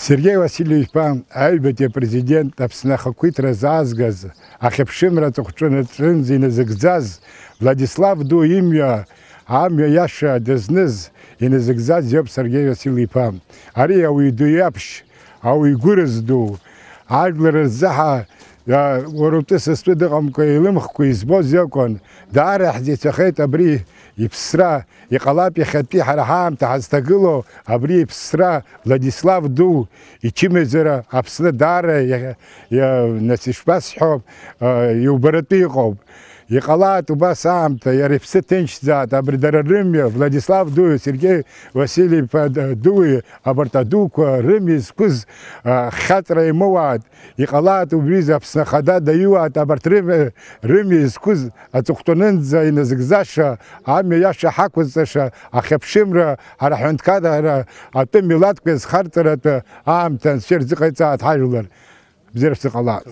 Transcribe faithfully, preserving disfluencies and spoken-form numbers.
Сергеи Васильев-иԥа, аҩбатәи апрезидент, Аԥсны ахақәиҭра заазгаз, ахьыԥшымра аҵыхәтәантәи аҿынӡа иназыгӡаз, Владислав Ду имҩа, амҩа иаша дызныз, иназыгӡаз иоуп Сергеи Васильев-иԥа. Ари ауаҩ ду иаԥшь, ауаҩ гәыраз ду, ажәлар рзаҳа, а, уара утәы са стәы дыҟамкәа, илымхкәа избоз иакәын. Даара иаҳзеицәахеит абри иԥсра. Иҟалап иахьатәи ҳара ҳаамҭа ҳазҭагылоу абри иԥсра. Владислав Ду ичымазара Аԥсны даара иа-, иа-, нас ишԥасҳәо, а, иубаратәы иҟоуп. Иҟалааит убас аамҭа, иара иԥсы ҭынчӡааит, абри дара рымҩа, Владислав Дуи, Сергеи Васильев-иԥа Д-, Дуи, абарҭ адуқәа рымҩа зқәыз, а, хьаҵра имоуааит. Иҟалааит убри изы Аԥсны Ахада даиуааит, абарҭ рымҩа, рымҩа зқәыз аҵыхәтәанынӡа иназыгӡаша, амҩа иаша ҳақәызҵаша, ахьыԥшымра, ҳара ҳҳәынҭқарра, атәы милаҭқәа иазхарҵаратәы аамҭа Анцәа ирзыҟаиҵааит ҳажәлар. Бзиара шәзыҟалааит.